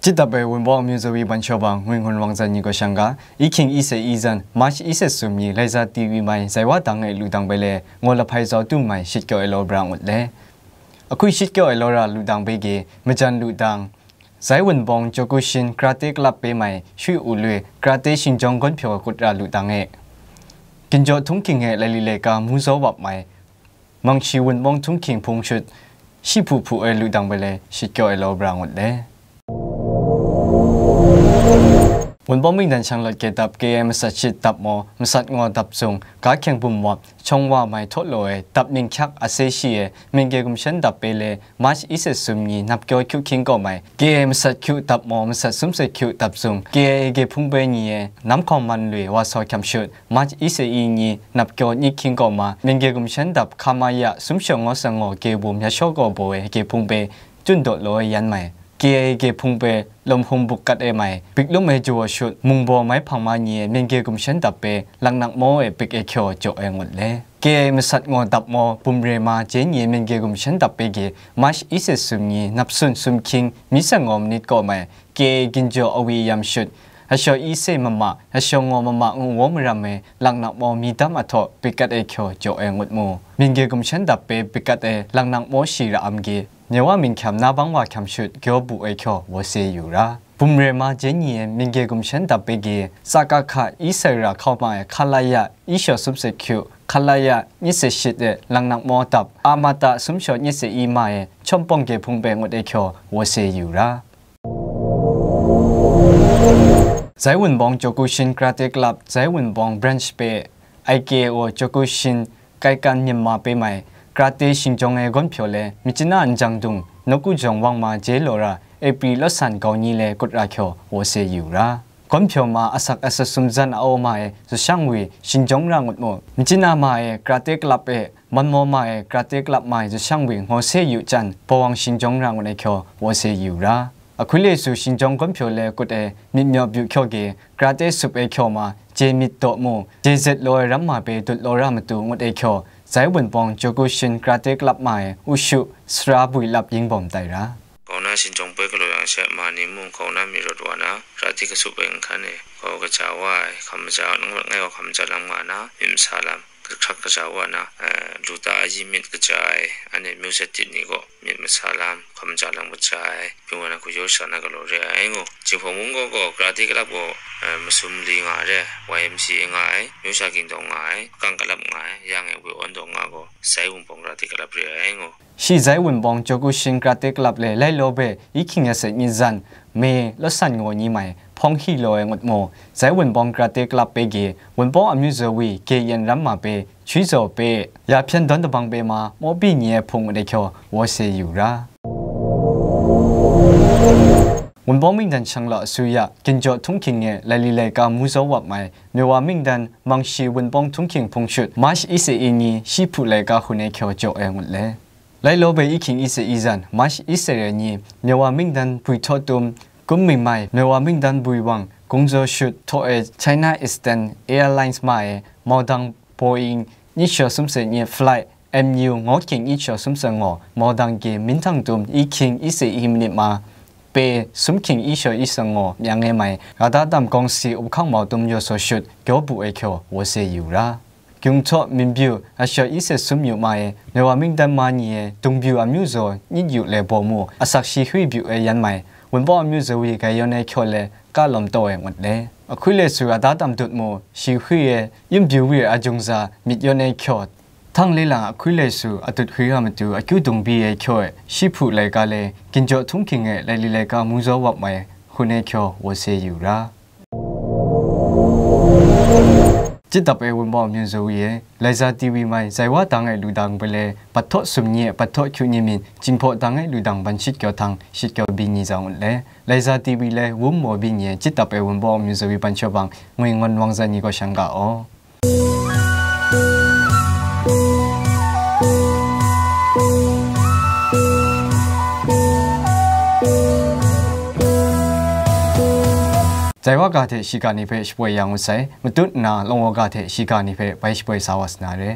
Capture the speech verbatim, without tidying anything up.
Shit dap ai Wunpawng amyu zawi ban shawbang ngwi ngun wang zan ni gaw shang ga, i hkying i se i zan, March i se sum ni, Laiza T V mai, zai wa dang e lu dang bai le, ngaw lahpai zau tu mai, shit kyaw ai law bra ngut le. Ahkui shit kyaw ai law ra lu dang bai ge, majan lu dang, Zai Wunpawng Kyokushin Karate Club pe mai, Shui U Lui, Karate Shingjawng Gawn Pyaw kut ra lu dang e. Ginjaw Htung Hking e laili laika mu zaw wap mai, Mangshi Wunpawng Htung Hking hpung shut, shi hpu hpu e lu dang bai le, shit kyaw ai law bra ngut le. Wunpawng Mingdan Shanglawt Kye Dap, K I A masat shit dap maw, masat ngaw dap zung, ga hkyeng bum wap, chong wa mai htaw law e, dap ning hkyak a se shi e, Mingge Gumshan dap pe le, March i se sum ni, nap kyaw hkyu hkying kaw mai, K I A masat hkyu dap maw, masat sum se hkyu dap zung, K I A ge hpung bai ni e, nam hkawng man lui, wa saw hkyam shut, March i se i ni, nap kyaw ni hkying kaw ma, Mingge Gumshan dap, Khamaya, sum shaw ngaw sa ngaw, ge bum ya shaw gaw baw e, ge hpung bai, tun daw law e yan mai. K I A ge hpung bai, lawm hum buk kat e mai, bik lum e jaw shut, mung baw mai hpang ma ni e, Mingge Gumshan dap bai, laknak maw e bik e hkyaw jaw e ngut le. K I A masat ngaw dap maw, bum re ma, je ni e Mingge Gumshan dap bai ge, March i se sum ni, nap sun sum hkying, mi sa ngaw manit kaw mai, K I A ginjaw awi yam shut, hashaw i se mama, hashaw ngaw mama ngu waw maram e, laknak maw mi dam a htaw, bik kat e hkyaw jaw e ngut mu. Mingge Gumshan dap bai, bik kat e, laknak maw shi ra am ge, Nyawa minghkyam na bang wa hkyam shut, gyaw bu ai hkyaw, wa se yu ra. Bum re ma je ni e, Mingge Gumshan dap bai ge, Sa Ka Hka, i sai ra hkau ma e, Khalaya, i shaw sum se hkyu, Khalaya, nyit se shit e, laknak maw dap, a mata sum shaw nyit se i ma e, Chawmpawng ge hpung bai ngut ai hkyaw, wa se yu ra. Zai Wunpawng Kyokushin Karate Club, Zai Wunpawng Branch pe, I K O Kyokushin Kaikan Myanmar pe mai, Karate Shingjawng e Gawn Pyaw le, Myitkyina Njang Dung, Nawku Jawng Wang Ma je law ra, April law san gau ni le kut ra hkyaw, wa se yu ra. Gawn Pyaw ma asak asa sum zan a au ma e, Zushang Wi, Shingjawng ra ngut mu. Myitkyina ma e, Karate Club e, Manmaw ma e, Karate Club ma e, Zushang Wi, ngaw se yu jan, Bawang Shingjawng ra ngut ai hkyaw, wa se yu ra. Ahkui le su Shingjawng Gawn Pyaw le kut e, myit myaw byu hkyaw ge, Karate sup e hkyaw ma, je myit daw mu, je zet law ai ram ma pe dut law ra matu ngut e hkyaw, Zai Wunpawng Kyokushin Karate Club ma e, Ushu, Sara Bwi Lap Yingbawm tai ra. Kauna Shingjawng bai galaw yang she, ma ni mung kauna mi rawt wa na, Karate kasup ai nhkan e, gaw kaja wa ai, hkam maja, nang rawt ngai gaw hkam maja lam nga na, myit masa lam, hkrak kaja wa na, eh, lu ta ayi myit kaja ai, ane myu set tit ni gaw, myit masa lam, hkam maja lam kaja ai, pyi wa na hku yaw sha na galaw re ai ngu. Jinghpaw mung gaw gaw, Karate Club gaw, eh, masum li nga re, Y M C A nga ai, myu sha ging dawng nga ai, kang kalap nga ai, yang e we awn dawng nga gaw, Zai Wunpawng Karate Club re ai ngu. Shi Zai Wunpawng Kyokushin Karate Club le Lailawbe i hkying ya set nyit zan, Me law san ngaw ni mai, hpawng hi law ai ngut mu, Zai Wunpawng Karate Club pe ge, Wunpawng amyu zaw wi, ge yen ram ma pe, Chwi Zaw pe, ya hpyen dawn dabang pe ma, mawbi ni e hpung ngut e hkyaw, wa se yu ra. Wunpawng Mingdan Shanglawt Asuya, Ginjaw Htung Hking e, laili laika mu zaw wap mai, Myawa Mingdan, Mangshi Wunpawng Htung Hking hpung shut, March i se i ni, shi hpu laika hun e hkyaw jaw ai ngut le. Lailawbe i hkying i se i zan, March i se re ni, Myawa Mingdan Bwi Htaw Tum, Kum Ming Mai, Myawa Mingdan Bwi Wang, Gungzaw Shut htaw e China Eastern Airlines ma e, Maudang Boeing, nyit shaw sum se nyit flight, M U, ngaw hkying nyit shaw sum se ngaw, Maudang ge Minhtang Tum, i hkying i se i manit ma, pe, sum hkying i shaw i se ngaw, myang e mai, Rada Tam Kawng Si, Up Hkang Mau Tum, Yaw Saw Shut, gyaw bu ai hkyaw, wa se yu ra. Gyung Htaw Min Byu, ashaw i se sum yu ma e, Myawa Mingdan ma ni e, Dung Byu amyu zaw, nyit yu le baw mu, asak shi hui byu e yan mai, Wunpawng amyu zawi gai yawn ai hkyaw le, ka lawm taw ai ngut le. Ahkui le su ada tam dut mu, shi hui e, yin byu wi ai ajung za, myit yawn ai hkyaw, htang le lang ahkui le su adut hui ra matu, akyu dung bi ai hkyaw e, shi hpu laika le, Ginjaw Htung Hking e, laili laika mu zaw wap mai, hun ai hkyaw, wa se yu ra. Jit dap e Wunpawng amyu zawi e, Laiza T V mai, zai wa dang e lu dang bai le, pat htaw sum ni e, pat htaw hkyu ni min, Jinghpaw dang e lu dang ban shit kyaw htang, shit kyaw byin ni za ngut le. Laiza T V le, Wunmaw byin ni e, jit dap e Wunpawng amyu zawi ban shawbang, ngwi ngon wang za ni gaw shang ga aw. Zai wa ga hte shiga ni hpe shapoi ya ngut sai, matut nna lawng wa ga hte shiga ni hpe bai shapoi sa wa sa na re.